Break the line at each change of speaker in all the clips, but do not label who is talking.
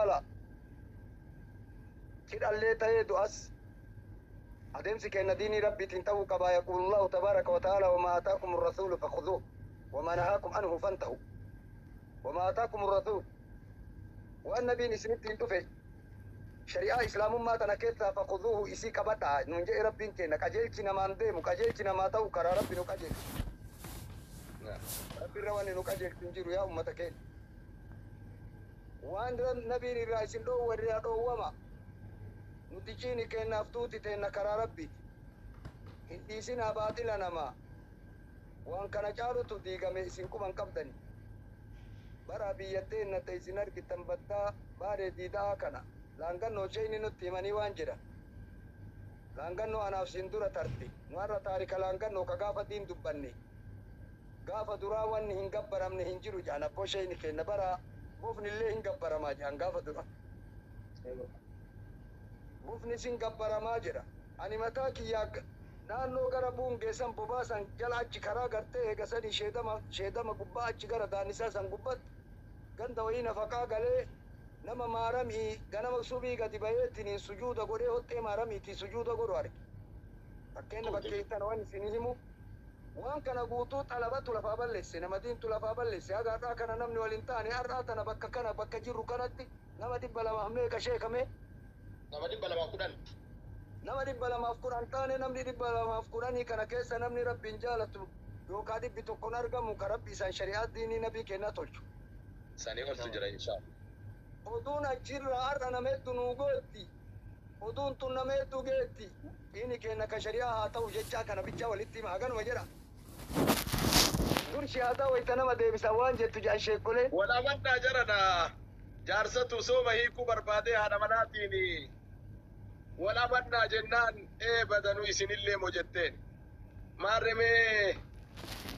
Laala, cidhallee ta'ee du'as adeemsi keenya diinii Rabbiitiin ta'uu qabaa. يقول الله تبارك وتعالى: وما آتاكم الرسول فخذوه وما نهاكم عنه فانتهوا. وما آتاكم الرسول, waan nabiin isinittiin dhufe shari'aa Islaamummaa tana keessaa, فخذوه, isii qabadhaa nuun jedhe Rabbiin keenya. Qajeelchi namaan deemu, qajeelchi namaa ta'u karaa Rabbi nu qajeelchu. Rabbi irra wanni nu qajeelchu hin jiru. Yaa ummata keenya, waan nabiin irraa isin dhoowwa irraa dhoowwama. Nuti ciini kennaaf tuuti teenna karaa Rabbiiti hin dhiisinaa. Baaxila namaa waan kana caalutu diigame isin quban qabdani. Bara biyyatteen ta isin argitan battaa baaree diida'aa kana laangannoo sheeyni nutti himanii waan jedhan. Laangannoo anaaf sin dura tarte. Nu har'a taarika laangannoo ka gaafa diin dubbanne, gaafa duraa wanni hin gabbaramne hin jiru jedhan. Abboo sheeyni kenna bara bofni illee hin gabbaramaa jedhan. Gaafa dura bofni sin gabbaramaa jedha. Ani mataa kiyyaa naannoo gara buungeessan bobaasan jala achi karaa gartee eegasanii sheedama sheedama gubbaa achi gara daannisaa san gubbatti ganda wayii nafaqaa galee, nama maaramii ganama subii gadi bayeetiniin sujuuda godhee hoxxee maaramiitii sujuuda godhu arge. Fakkeenya bakkeettan waan isin himu, waan kana guutuu xalabatu lafaa balleesse, nama diintu lafaa balleesse. Haga har'aa kana namni waliin taane. Har'aa tana bakka kana bakka jirru kanatti nama 200 meeqa sheekame?
Nama 210.
Nama 210 taane. Namni 210 kana keessa namni Rabbiin jaalatu yookaan 100n argamu ka Rabbi isaan shari'aa diinii nabii kennaa tolchu.
Sanii oltu jira, inshallah.
Oduun achirraa har'a nama hedduu nuu gootti. Oduun tun nama hedduu geetti. Diini keenya ka shari'aa haa ta'u jechaa kana bichaa walitti hima, haganuma jedha. Dur shihaadaa wayita nama deebisan waan jettu jedhan sheekoleen.
Wal amantaa jaradha. Jaarsatu sooma hiikuu barbaadee haadha manaatiin wal amannaa jennaan, ee badanu isinillee moo jetteen. Maarremee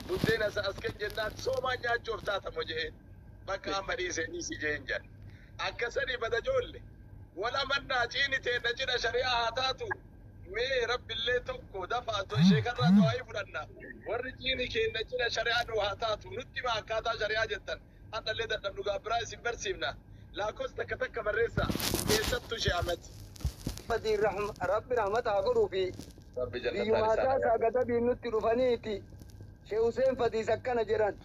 buddeena isa as kenn jennaan, soomaan nyaachuuf taatamo jeen. Bakka amma dhiisee dhiisi jeen jedhan. Akkasanii bada joolle. Wal amannaa, ciini teenna cidha shari'aa haa taatu. Mee Rabbillee tokko dafa sheekarraa du'aayii fudhanna. Warri ciini keenya cidha shari'aa nu haa taatu. Nutti hima akkaataa shari'aa jettan. Hadhallee dadhabnu gaabbiraa isin barsiifna. Lakkoofsa takka takka barreessa. Keessattuu Shee Ahmed.
Fadii Rabbi rahmata haa godhuu fi
Rabbi jannataan
biyyuma
isaan
isaa
haa
gadabiin nutti dhufaniiti. Shee Huseen Fadiis akkana jedhan.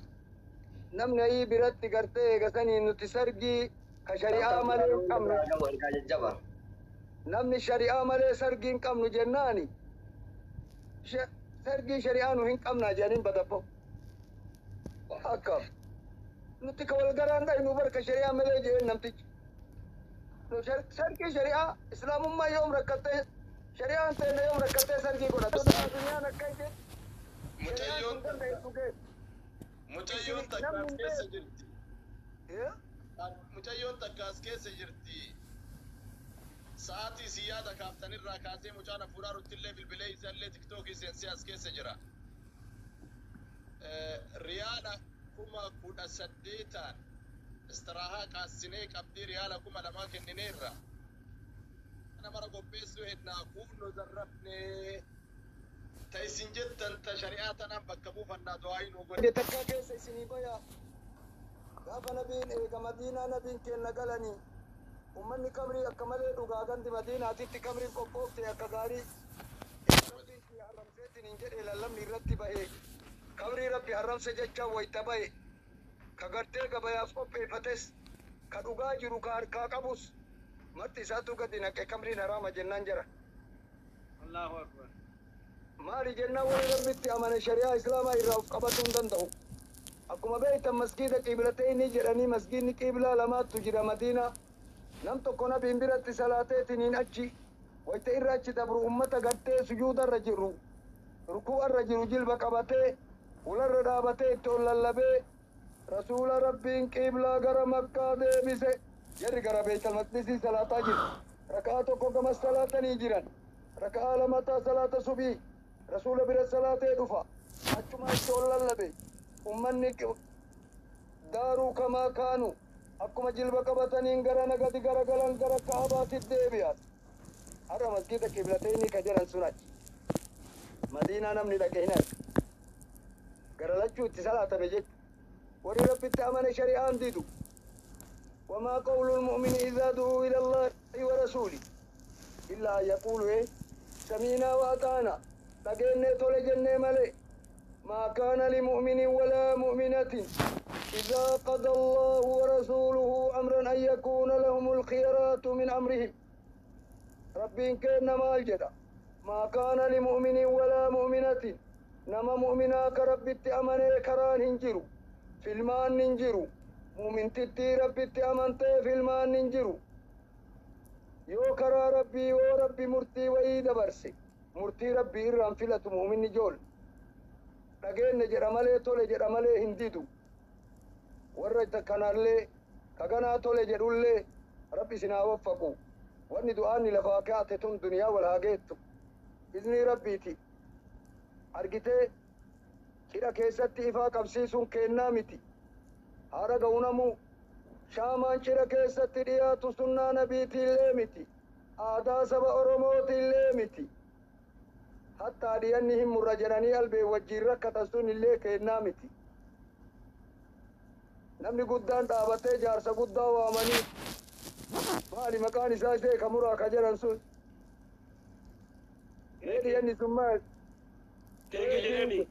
Namni ayii biratti gartee eegasanii nuti sargii ka shari'aa malee hin qabnu.
Ergaa jajjaba.
Namni shari'aa malee sargii hin qabnu jennaani. Sargii shari'aa nu hin qabnaa jedhaniin badabbo. Akkam. Nuti ka wal garaan dhaynu barka shari'aa malee jedheen namtichi. Nu sargii shari'aa Islaamummaa yoom rakkattee, shari'aan teenne yoom rakkattee sargii godhatu. Addunyaan akka jedhu shari'aan
Mucayyoon
sun dandeessu geessu.
Mucayyoon
Namni
takka as
hin
keessa
beeku.
jirti. Mucayyoon takka as keessa jirti. Sa'aatii si yaada kaaftanirraa kaasee mucaan hafuuraa ruttillee bilbilee isaallee TikTokii seensee as keessa jira. Riyaala 18,000n istiraahaa qaassinee qabdii riyaala 2000 kennineerra. Kana mara qopheessuu hennaa kuunno zarrafnee ta isin jettan ta shari'aa tanaan bakka buufannaa du'aayii nu godhe.
Takkaa keessa isinii baya. Gaafa nabiin eega Madiinaa nabiin kenna galanii ummanni kamrii akka malee dhugaa, gandi Madiinaatitti kamriin qophoofte akka gaarii. Rabbiin kiyya haramseetiin hin jedhe. Lallabni irratti bahe, kamrii Rabbi haramse jecha wayta bahe, ka gartee gabayaaf qopheeffates, ka dhugaa jiru, ka harkaa qabus marti isaatu gadi naqe kamriin haraama jennaan jara.
Allahu akbar.
Maali jennaan, warri Rabbitti amane shari'aa Islaamaa irraa of qabatuu hin danda'u. Akkuma beektan masgiida qiblatayni jedhanii masgiidni qiblaa lamaattu jira Madiinaa. Nam tokko nabiin biratti salaateetiniin achi wayta irra achi dabru ummata gartee sujuudarra jiru, rukuu'arra jiru, jilba qabatee ularra dhaabatee itti ol lallabee, "Rasuula Rabbiin qiblaa gara Makkaa deebise." Jarri gara Beeytal Maqdisii salaataa jiru. Raka'aa tokko gamas salaatanii jiran. Raka'aa lamataa salaata subii Rasuula bira salaatee dhufa. Achuma itti ol lallabe. Ummanni daaruu kamaa kaanu akkuma jilba qabataniin gara nagadi garagalan gara Ka'abaatti deebi'an. Har'a masgiida qiblatayni ka jedhan sun achi. Madiinaa namni dhaqe hin arga. Gara lachuu itti salaatame jechuudha. Warri Rabbitti amane shari'aan didu. وما قول المؤمن إذا دعوا إلى الله ورسوله إلا أن يقولوا إيه سمعنا وأطعنا dhageenye tole jennee malee. ما كان لمؤمن ولا مؤمنة إذا قضى الله ورسوله أمرا أن يكون لهم الخيرات من أمرهم. ربين كان maal jedha? ما كان لمؤمن ولا مؤمنة, nama mu'minaa ka Rabbitti amanee karaan hin jiru, filmaan hin jiru. Mu'mintittii Rabbitti amantee filmaan hin jiru. Yoo karaa Rabbii, yoo Rabbi murtii wayii dabarse, murtii Rabbii irraan filatu. Mu'minni jool dhageenne jedha malee, tole jedha malee hin didu. Warra kanallee kaganaa tole jedhullee Rabbi isin haa waffaqu. Wanni du'aanni lafaa kaate tun duniyaa wal haa geettu iznii Rabbiiti. Argitee, cidha keessatti ifaa qabsiisuun kennaa miti. Haadha ga'unamu shaamaan cidha keessatti dhiyaatu sunnaa nabiitiillee miti, aadaa saba Oromootiillee miti. Hattaa dhiyanni hin murra jedhanii albee wajjiin rakkatan sun illee kennaa miti. Namni guddaan dhaabatee, jaarsa guddaa waamanii, maali maqaan isaa ishee kamuraa ka jedhan sun, mee dhiyanni sun maal?
Keekii jedhani.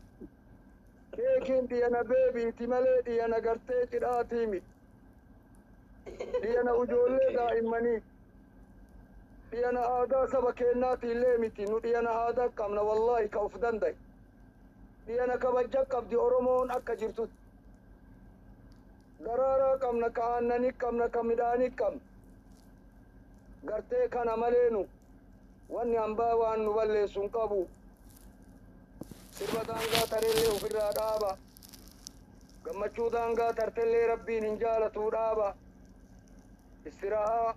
Keekiin dhiyana beebiiti malee dhiyana gartee cidhaatii miti. Dhiyana ijoollee daa'immanii, dhiyana aadaa saba keennaatiillee miti. Nu dhiyana aadaa qabna, wallaahi, ka uf danda'e dhiyana kabaja qabdi Oromoon akka jirtutti. Daraaraa qabna, ka aannanii qabna, ka midhaanii qabna gartee kana malee. Nu wanni hambaa waan nu balleessu hin qabu. Sirba daangaa tareellee ofirraa dhaaba. Gammachuu daangaa tartellee Rabbiin hin jaalatuu dhaaba. Istiraahaa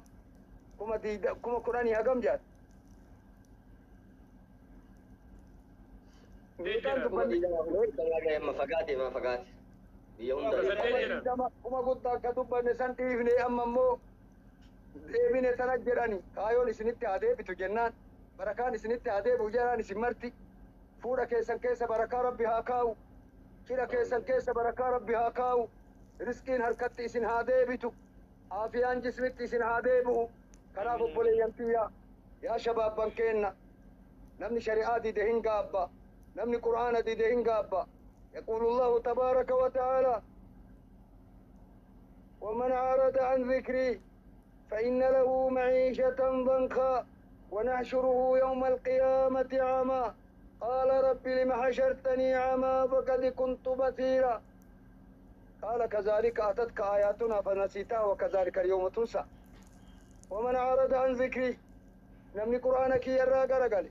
20,000, 10,000 hagam jaat? Meeqaan dubbanni?
Ma fagaate, ma fagaate. Biyya hunda.
20,000, kuma guddaa akka dubbanne san dhiifne. Amma immoo deebine tana jedhani. Kaayoon isinitti haa deebitu jennaan, barakaan isinitti haa deebi'u jedhaan. Isin marti fuudha keessan keessa barakaa Rabbi haa kaa'u, cidha keessan keessa barakaa Rabbi haa kaa'u, riskiin harkatti isin haa deebitu, aafiyaan jismitti isin haa deebi'u. Kanaaf obboleeyyan tiyya, yaa shabaabban keenna, namni shari'aa dide hin gaabba, namni Qur'aana dide hin gaabba. يقول الله تبارك وتعالى: ومن أعرض عن ذكري فإن له معيشة ضنكا ونحشره يوم القيامة أعمى قال رب لم حشرتني أعمى وقد كنت بصيرا قال كذلك أتتك آياتنا فنسيتها وكذلك اليوم تنسى. ومن أعرض عن ذكري, namni Qur'aana kiyya irraa garagale,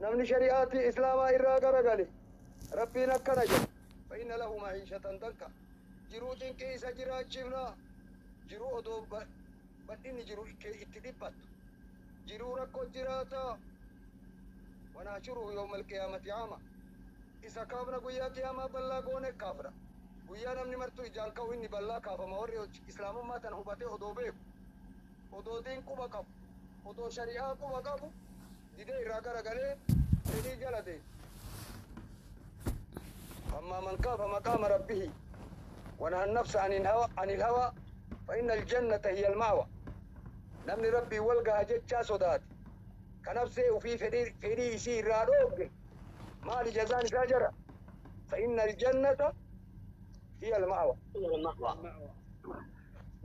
namni shari'aatii Islaamaa irraa garagale, Rabbiin akkana jedhe: فإن له معيشة ضنكا, jiruu cinqii isa jiraachifna, jiruu odoo bal'inni jiru itti dhiphattu, jiruu rakkoo jiraata. ونحشره يوم القيامة أعمى, isa kaafna guyyaa qiyaamaa, ballaa goone kaafna. Guyyaa namni martuu ijaan ka'u inni ballaa kaafama. Warri Islaamummaa tana hubatee, odoo beeku, odoo diin quba qabu, odoo shari'aa quba qabu didee irraa garagalee fedhii jala deema. أما من خاف مقام ربه ونهى النفس عن الهوى فإن الجنة هي المأوى. Namni Rabbii wal gaha jechaa sodaate, ka nafsee ufii fedhii isii irraa dhoogge, maali jazaan isaa jara? فإن الجنة هي المأوى.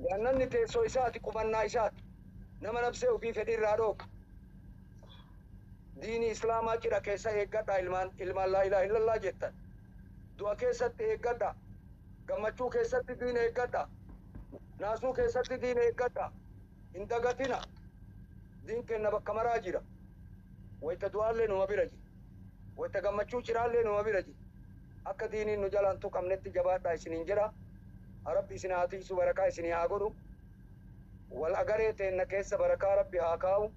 Jannanni teessoo isaati, qubannaa isaati, nama nafsee ufii fedhii irraa dhoogge. Diinii Islaamaa cidha keessa eeggadha. Ilmaan ilmaan لا إله إلا الله jettan, du'a keessatti eeggadha, gammachuu keessatti diina eeggadha, naasuu keessatti diina eeggadha. Hin dagatina, diin kenna bakka maraa jira. Wayta du'aallee numa bira jira, wayta gammachuu ciraallee numa bira jira. Akka diiniin nu jalaan tuqamnetti jabaadhaa isiniin jedha. Rabbi isin haa tiisu, barakaa isinii haa godhu. Wal agaree teenna keessa barakaa Rabbi haa kaa'u.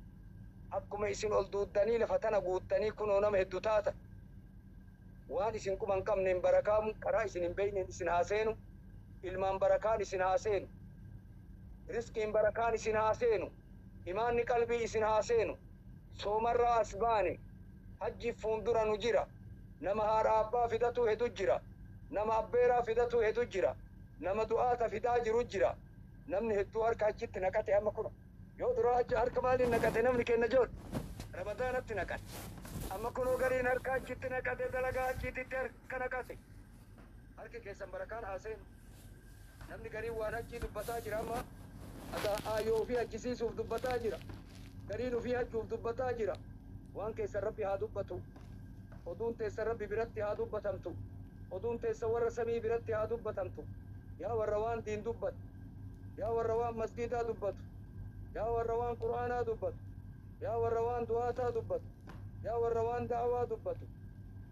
Akkuma isin ol duuddanii lafa tana guuttanii kunoo nama hedduu taata, waan isin quban qabneen barakaa karaa isin hin beekneen isin haa seenu. Ilmaan barakaan isin haa seenu, riskiin barakaan isin haa seenu, imaanni qalbii isin haa seenu. Soomarraa as baane, hajji fuuldura nu jira. Nama haadha abbaa fidatu hedu jira, nama abbeeraa fidatu hedu jira, nama du'aata fidaa jiru jira. Namni hedduu harka achitti naqate amma kun yoo dura achi harka maaliin naqate namni kenna joon Ramadaanatti naqate. Amma kunoo gariin harka achitti naqate dalagaa achitti harka naqate. Harki keessan barakaan haaseenu. Namni gariin waan achii dubbataa jira amma ayyoo ofii achisiisuuf dubbataa jira. Gariin ofii achuuf dubbataa jira. Waan keessan Rabbi haa dubbatu. Oduun teessan Rabbi biratti haa dubbatamtu. Oduun teessan warra samii biratti haa dubbatamtu. Yaa warra waan diin dubbatu. Yaa warra waan masgiidaa dubbatu. Yaa warra waan qur'aanaa dubbatu. Yaa warra waan du'aataa dubbatu. Yaa warra waan da'awaa dubbatu.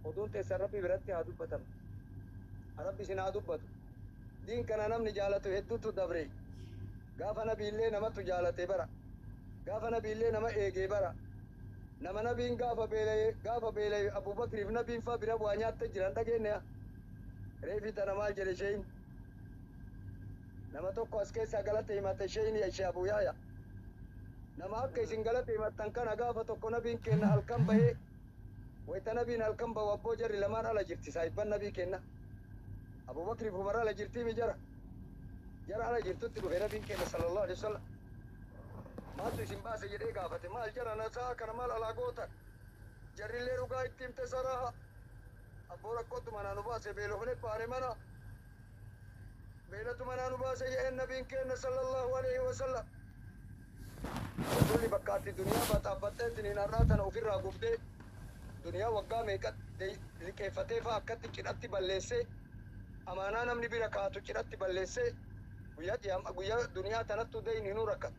Oduun teessan Rabbi biratti haa dubbatamtu. Rabbi isin haa dubbatu. Diin kana namni jaalatu hedduutu dabre. Gaafa nabiillee namatu jaalate bara. Gaafa nabiillee nama eegee bara. Nama nabiin gaafa beela'e gaafa beela'e Abubakriif nabiin faa bira waa nyaatte jiran dhageenye. Reefi tana maal jedhe isheen? Nama tokko as keessaa galata himate isheen ishee Abuu Yaaya. Nama akka isin galata himattan kana gaafa tokko nabiin kenna halkan bahee wayita nabiin halkan bahu abboo jarri lamaan ala jirti saahibban nabii kenna. Abubakriif Umar ala jirtii mi jara? Jara ala jirtutti dhufe nabiin kenna sallallahu alaihi wasallam. Maaltu isin baase jedhee gaafate maal jara na sa'a kana maal alaa gootan? Jarrillee dhugaa itti himte saraaha. Abboo rakkootu manaa nu baase beelofne baane mana. Beelatu manaa nu baase jedheen nabiin kenna sallallahu alaihi wasallam. Rasuulli bakka ati duniyaa baxaabbatteetiin har'aa tana ofirraa gubdee duniyaa waggaa meeqa liqeeffatee fa'aa akkatti cidhatti balleessee amaanaa namni bira kaatu cidhatti balleessee guyyaa qiyaama guyyaa duniyaa tanattu deyin hinuu rakkatu.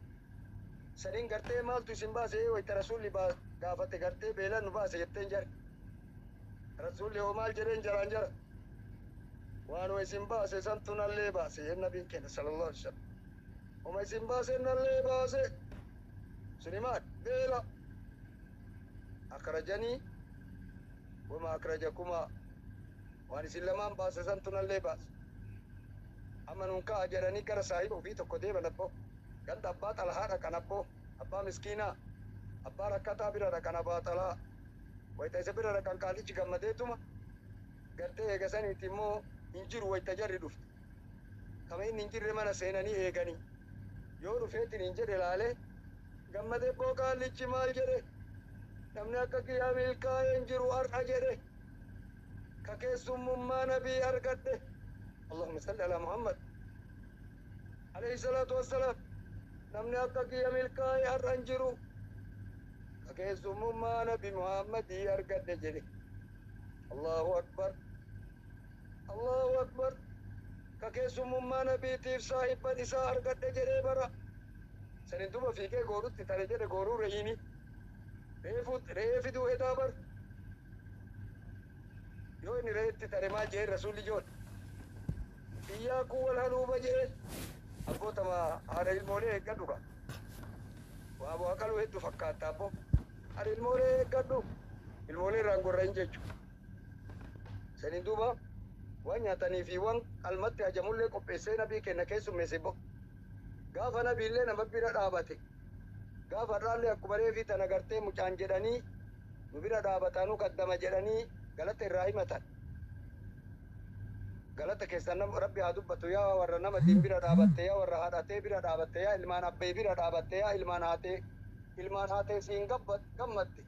Saniin gartee maaltu isin baase wayita rasuulli gaafate gartee beelan nu baase jetteen jari. Rasuulli hoo maal jedheen jaraan jara. Waanuma isin baase santu nallee baase jeen nabiin kenna sallallahu alaihi wasallam. Oma isin baase nallee baase. Suni maal beela. Akrajanii wama akrajakuma waan isin lamaan baase santu nallee baase. Amma nuun ka'a jedhanii gara saahiba ofii tokko deeman abboo. Ganda abbaa xalahaa dhaqan abboo. Abbaa miskiinaa. Abbaa rakkataa bira dhaqan abbaa xalahaa. Wayita isa bira dhaqan qaalichi gammadeetuma. Gartee eegasaniiti immoo hin jiru wayita jarri dhufte. Kama inni hin jirre mana seenanii eeganii. Yoo dhufeetiin hin jedhe laalee gammadee boo qaalichi maal jedhe. Namni akka kiyyaa milkaa'ee hin jiru har'a jedhe. Ka keessummummaa nabii argadhe. Allahumma salli ala Muhammad. Alayhi salaatu wassalaam. Namni akka kiyya milkaa'ee har'a hin jiru. Ka keessummummaa nabi Muhammadii argadhe jedhe. Allahu akbar. Allahu akbar. Ka keessummummaa nabiitiif saahibban isaa argadhe jedhee bara. Sanin duba fiigee goorutti tare jedhe gooruu re'ini. Re'ee fiduu hedaa bar. Yoo inni re'eetti tare maal jedheen rasuulli joon. Iyyaakuu wal haluuba jedheen. Abbootama haadha ilmoolee eeggadhu ka. Waa bu'aa qaluu hedduu fakkaata abboo. Haadha ilmoolee eeggadhu. Ilmoolee irraan gorra'in jechuudha. Saniin duuba waan nyaatanii fi waan qalmatti hajamullee qopheessee nabii kenna keessummeesse bo. Gaafa nabiillee nama bira dhaabate. Gaafa har'aallee akkuma reefii tana gartee mucaan jedhanii nu bira dhaabatanuu kaddama jedhanii galata irraa himatan. Galata keessan Rabbi haa dubbatu yaa warra nama diin bira dhaabatte yaa warra haadhatee bira dhaabatte yaa ilmaan abbee bira dhaabatte yaa ilmaan haatee siin gammadde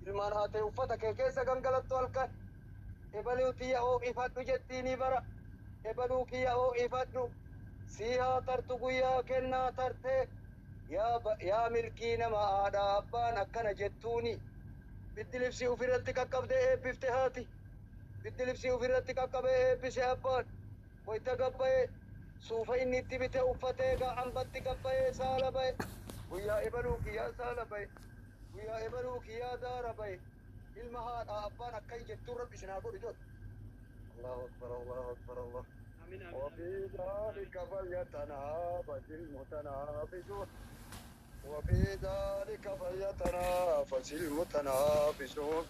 ilmaan haatee uffata kee keessa gangalattu halkan ebaluu tiyya hoo ifadhu jettiinii bara ebaluu kiyya hoo ifadhu sii haa tartu guyyaa kennaa tartee yaa milkii nama haadha abbaan akkana jettuuni biddilibsii ofirratti qaqqabdee eebbifte haati. Biddilibsii ofirratti qaqqabee eebbise abbaan. Wayita gabbayee suufa inni itti bite uffatee ambatti gabbayee saala baye. Guyyaa ebaluu kiyyaa saala baye. Guyyaa ebaluu kiyyaa daara baye. Ilma haadha abbaan akkan jettuun Rabbi isin haa godhu jedhu. Allahu akbar Allahu akbar Allah. وفي ذلك فليتنافس المتنافسون. وفي ذلك فليتنافس المتنافسون.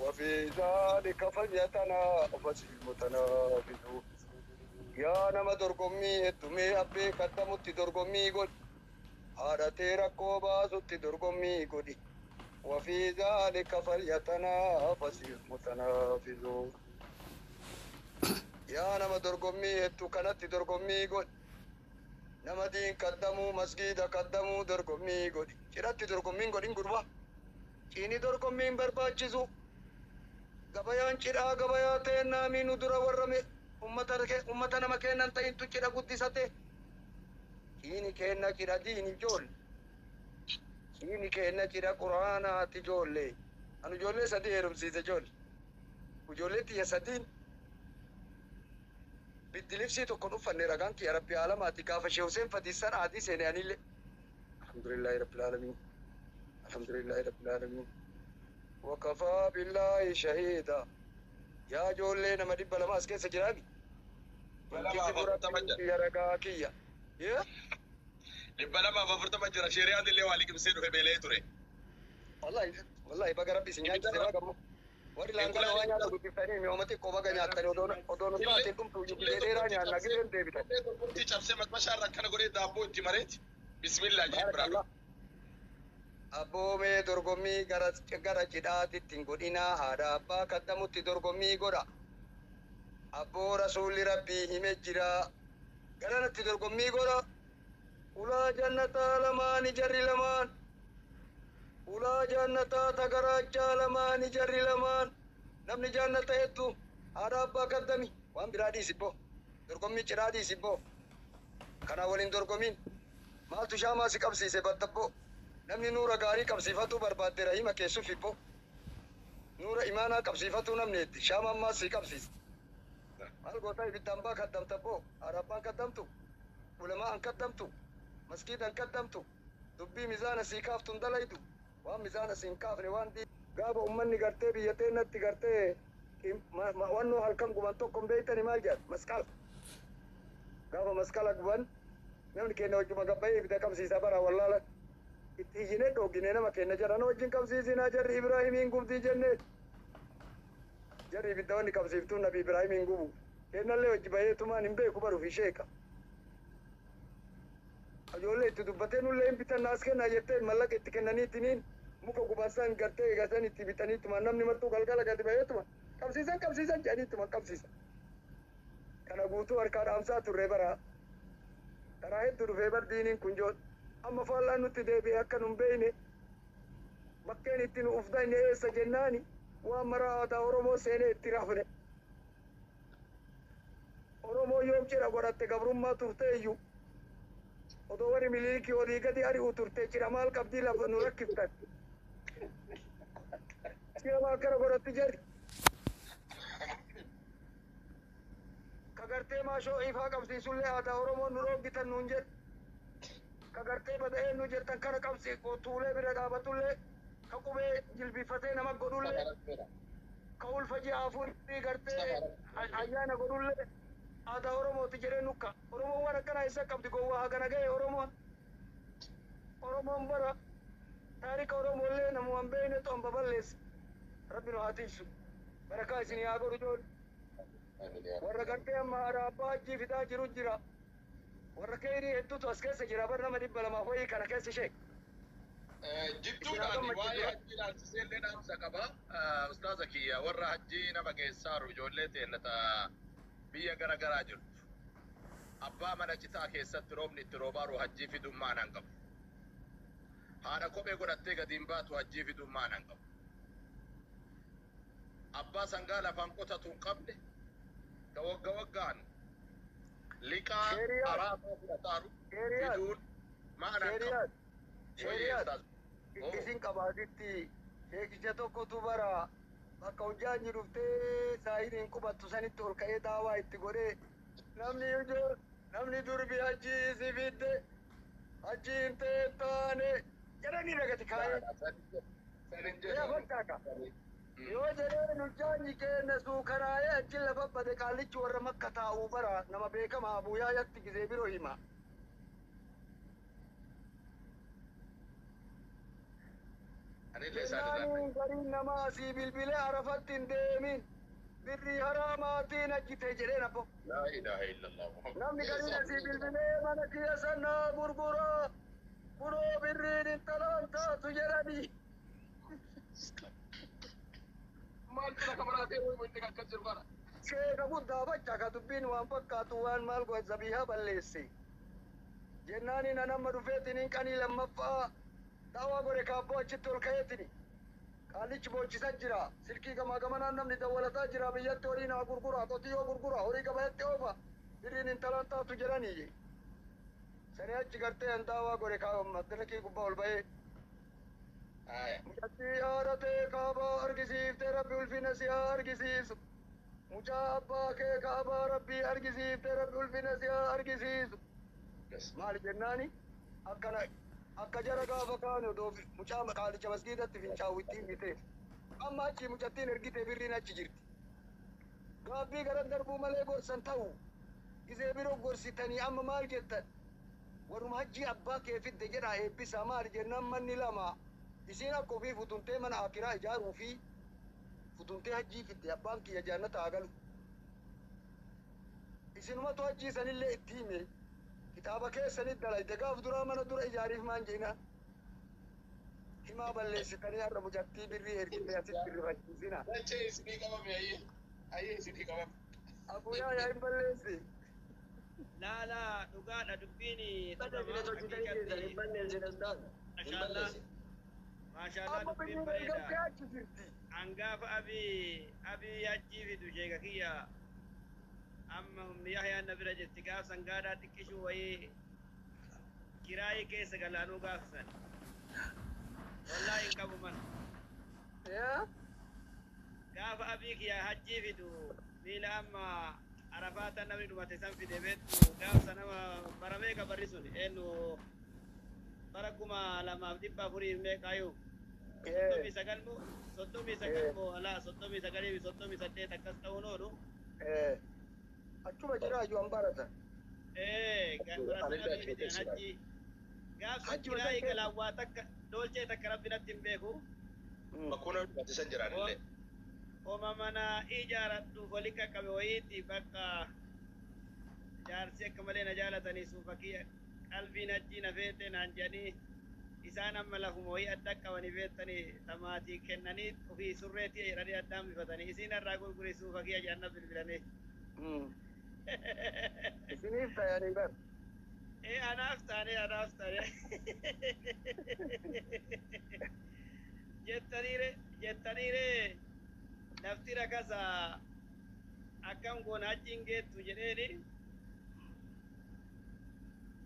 وفي ذلك فليتنافس المتنافسون. يا نما درغمي هدمي أبي قدمت درغمي قل هارتي ركوبا ست درغمي قل وفي ذلك فليتنافس المتنافسون. يا نما درغمي هدو كانت درغمي قل Nama diin kaddamuu masgiida kaddamuu dorgommii godhi. Cidhatti dorgommiin godhin gurba. Ciini dorgommiin barbaachisu. Gabayaan cidhaa gabayaa teennaa nu dura warra ummata nama kennan ta'intu cidha guddisate. Ciini kenna cidha diini ijoolle. Ciini kenna cidha quraanaati ijoollee. Anu ijoollee sadii heerumsiise ijoolle. Ijoollee tiyya sadiin biddilibsii tokko dhuffanne ragaan kiyya rabbi alamaati gaafa Sheekh Hussein Fadiisan adii seene anillee. Alhamdulillahi rabbil aalamiin. Alhamdulillahi rabbil aalamiin. Wakafaa billaahi shahiida. Yaa ijoollee nama 200 as keessa jiraami.
240 jira.
Kiyya ragaa kiyya. Yee?
240 jira. Sheeriyaan illee waa liqimsee dhufe beela'ee ture.
Wallahi wallahi baga rabbi isin nyaachise baga ammoo. Warri laangana waa nyaata guddiftanii mi'ooma xiqqoo baga nyaattanii odoo nu taateen dhumtu ijoollee dheeraa nyaanna gideen deebitan.
Tokkotti cabsee matmashaa irra akkana godhee daabboo itti mareeti. Bismillah jee biraa dhufe.
Abboomee dorgommii gara cidhaatitti hin godhinaa haadha abbaa kaddamutti dorgommii godha. Abboo rasuulli rabbii hime jira. Garanatti dorgommii godha. Ulaa jannataa lamaani jarri lamaan. Ulaa jannataa tagaraachaa lamaani jarri lamaan. Namni jannata hedduu haadha abbaa kaddami. Waan biraa dhiisibboo. Dorgommii cidhaa dhiisibboo. Kana waliin dorgomiin. Maaltu shaamaa si qabsiise battabboo. Namni nuura gaarii qabsiifatuu barbaadde rahima keessuuf hibbo. Nuura imaanaa qabsiifatuu namni heddi. Shaama ammaas si qabsiisa. Maal goota ibidda ambaa kaddamta boo. Haadha abbaan kaddamtu. Ulamaa an kaddamtu. Maskiida an kaddamtu. Dubbii mizaana sii kaaftu hin dalaydu. Waan mizaana siin kaafne waan dii. Gaafa ummanni gartee biyya teennatti gartee wannoo halkan guban tokko hin beeytani maal jedhan masqala. Gaafa masqala guban namni keenya wajjuma gabbayee ibidda qabsiisa bara wallaala. Itti iyyinee dhoogine nama keenya jedhan wajjin qabsiisinaa jarri Ibraahimiin gubdii jennee. Jarri ibidda wanni qabsiiftuun nabi Ibraahimiin gubu. Kennallee wajji bayeetumaan hin beeku baruuf isheeka. Ijoollee itti dubbatee nullee hin bitanna as kennaa jettee mallaqa itti kennaniitiniin muka gubaasaan gartee eegasan itti bitaniituma namni martuu galgala gadi bayeetuma qabsiisan qabsiisan jedhaniituma qabsiisan. Kana guutuu harkaa dhaamsaa turre bara. Karaa hedduu dhufee bar diiniin kun joon. Amma faallaan nutti deebi'e akka nun beeyne bakkeen itti nu ufdanne eessa jennaani waan mara aadaa Oromoo seenee itti rafne. Oromoo yoom cidha godhatte gabrummaa turte iyyuu. Odoo warri miliikii olii gadi ari'u turte cidha maal qabdii lafa nu rakkiftan. Cidha maal kana godhatti jarri. Ka gartee maashoo ifaa qabsiisullee aadaa Oromoo nu dhooggitan nuun jedhu. Ka gartee bada'ee nu jettan kana qabsi tuulee bira dhaabatullee ka qubee jilbifatee nama godhullee ka ulfa ji'a afurii gartee ayyaana godhullee aadaa Oromooti jedhee nukka. Oromoon waan akkanaa isa qabdi gowwaa hagana ga'e Oromoon. Oromoon bara taarika Oromoollee namuma hin beekne xoon baballeessa. Rabbi nu haa tiisu. Barakaa isin haa godhu ijoollee. Warra gartee amma haadha abbaa hajjii fidaa jiru jira. Warra keerii hedduutu as keessa jira bar nama 200 wayii kana keessa ishee.
Jidduudhaan waa'ee hajjii ilaalchisee illee dhaamsa qaba. Ustaaza kiyya warra hajjii nama geessaaru ijoollee teennata biyya gara garaa jirtu. Abbaa mana citaa keessatti roobni itti roobaaru hajjii fiduun maanaan qabu. Haadha kophee godhattee gadi hin baatu hajjii fiduun maanaan qabu. Abbaa sangaa lafaan qotatu hin qabne ka wagga waggaan liqaa araasaa fudhataaru fiduun maanaan qabu.
Sheeriyaat isin qabaatitti sheekicha tokkotu bara bakka hojjaanyi dhuftee saayiniin qubattu sanitti ol ka'ee daawaa itti godhee namni durbi hajjii isi fidde hajjii hin ta'e taane jedhanii ragati kaayee. Yaa fakkaata. Yoo jedheen hojjaanyi keenya suukaraayee achi lafa bade qaallichi warra makka taa'uu bara nama beekamaa Abuyaayatti gizee biroo hima. Jennaaniin gariin namaa asii bilbilee Arafatti hin deemin birrii haraamaatiin hajjite jedheen abbo.
Laa ilaaha illallah Muhammad.
Namni gariin asii bilbilee mana kiyya sanaa gurguraa kunoo birriin intalaan taatu jedhanii.
Maaltu lafa baraatee wayi inni akkas jiru kana.
Sheeka guddaa bacha ka dubbiin waan fakkaatu waan maal godhe zabiihaa balleesse. Jennaaniin an amma dhufeetiniin qanii lammaffaa daawaa godhe kaabboo achitti ol ka'eetini. Qaallichi boochisa jira. Silkii gamaa gamanaan namni dawwalataa jira. Biyyatti horii naa gurgura. Qotiyyoo gurgura. Horii gabaatti oofa. Birriin intalaan taatu jedhanii. Sanii achi gartee an daawaa godhe madarakii gubbaa ol ba'ee. Mucattii haadha ta'e kaabaa argisiiftee Rabbi ulfina si haa argisiisu. Mucaa abbaa kee kaabaa Rabbii argisiiftee Rabbi ulfina si haa argisiisu. Maal jennaani akkana akka jara gaafa kaane odoo mucaa qaalicha masgiidatti fincaawwitti himite. Amma achi mucattiin ergite birriin achi jirti. Gaabbii gara darbuu malee gorsan ta'u. Gizee biroo gorsitanii amma maal jettan? Warruma hajjii abbaa kee fidde jedhaa eebbisaa maal jennaan manni lama. Isiin akka ofii futuntee mana akiraa ijaaruu fi futuntee hajjii fidde abbaan kiyya jannata haa galu. Isinumatu hajjii sanillee itti hime. Kitaaba keessanit dalayte gaaf duraa mana dura ijaariif maan jeena. Himaa balleessitanii har'a mucattii birrii ergite asitti rifachiisina.
Dachee isinii qabame ayyee. Ayyee isinii qabame.
Abuyaa yaa hin balleessi.
Laa laa dhugaadha dubbiin
Balleessine tolchitanii jirtan hin balleessine ustaaz. Hin balleessine.
Maashaallah
Amma
dubbiin
birriin
bareeda.
ergamtee achi jirti.
Angaafa abii hajjii fidu sheeka kiyya amma humni Yahyaan na bira jirti gaaf sangaadhaa xiqqishuu wayii kiraayii keessa galaanuu gaafsan. Wallaahi hin qabu mana.
Yaa
Gaafa abii kiyya hajjii fidu miila amma Arafaata namni dhumate san fide beektu gaafsa nama bara meeqa barri sun eenyu bara 2400 meeqaayyuu. 39 moo 39 moo alaa 39 fi 38 akkas ta'uun oolu.
Achuma jira iyyuu an baratan.
Bara sana fidan hajji gaafsa kiraayii galaan waa takka dolchee takka rabbi natti hin beeku.
Bakkoon dhumate san jiraan illee.
Oma mana ijaaradhu wali qaqqabe wayiiti bakka jaarsi akka malee na jaalatanii suufa kiyya qalbiin hajjii na feete naan jedhanii isaan amma lafuma wayii adda qabanii beektanii tamaatii kennanii ofii surreetii jedhanii addaan bifatanii isiin irraa gurguri suufa kiyya jedhan na bilbilanii.
Isiniif ta'anii bar.
Ee anaaf taane anaaf taane. Jettaniire jettaniire lafti rakasa akkam goona achiin geettu jedheeni.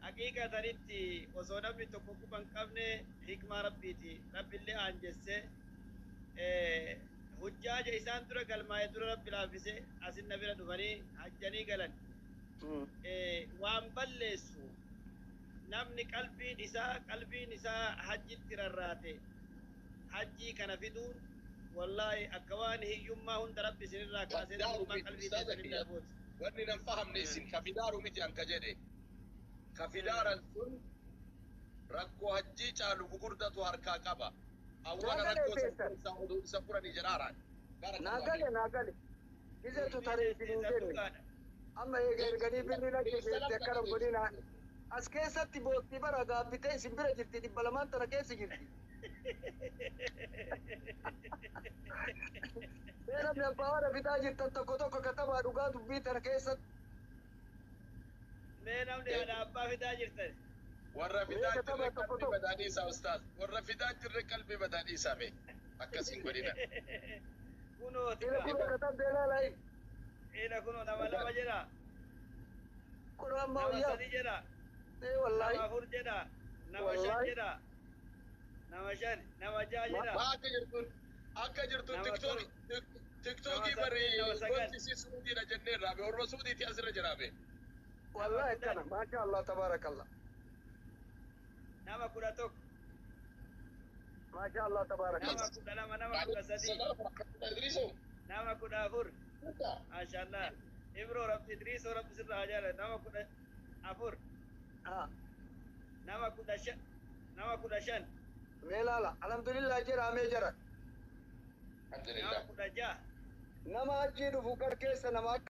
Haqiiqatanitti osoo namni tokko quba hin qabne hikmaa rabbiiti. Rabbillee aanjesse hujjaaja isaan dura galmaa'e dura rabbi laaffise asin na bira dhufanii hajjanii galan. Waan balleessu namni qalbiin isaa hajjitti rarraate hajjii kana fiduun wallaahi akka waan hiyyummaa hunda rabbi isinirraa kaasee hiyyummaa qalbii keessanii darbuuti.
Wanni nan fahamne isin kafidaaru miti anka jedhe. Kafidaaran sun rakkoo hajjii caalu gugurdatu harkaa qaba. Awwaala rakkoo isa oduu isa furanii jedhaaraan.
Naa gale naa gale. Gizeetu taree isiniin jenne. Amma eega erganii birriin achi geesse akkana godina. As keessatti boottii bara gaabbitee isin bira jirti 200 tana keessa jirti. Mee namni abbaa warra fidaa jirtan tokko tokko katabaa dhugaa dubbii tana keessatti.
Mee namni haadha abbaa fidaa jirtan.
Warra fidaa jirre qalbii badhaadhiisaa ustaaz. Warra fidaa jirre qalbii badhaadhiisaa mee. Akkasiin godhina.
Kunoo
Ila kunoo katabdee laalaayi.
Ila kunoo nama lama jedha.
Kunoo amma
Nama
wayyaa.
sadi jedha.
Ee wallaahi.
Nama afur jedha. Nama shan jedha. Nama shan. Nama ja'a jedha.
Maa akka jirtuun akka jirtuun tiktookii bari wanti si suudiidha jenneerraa be orma suudiiti asirra jiraa be.
Wallaahi akkana maasha Allah tabaarakallah.
Nama 11.
Maasha Allah tabaarakallah.
Nama 12 nama 13. Nama 14. Maasha Allah. Ibro rabbi Idriisoo rabbi sirraa haa jaalatu. Nama 14. Nama 15. Nama 15.
Mee laala alhamdulillah jedha mee jara.
Nama 16.
Nama achii dhufu gar keessa nama akka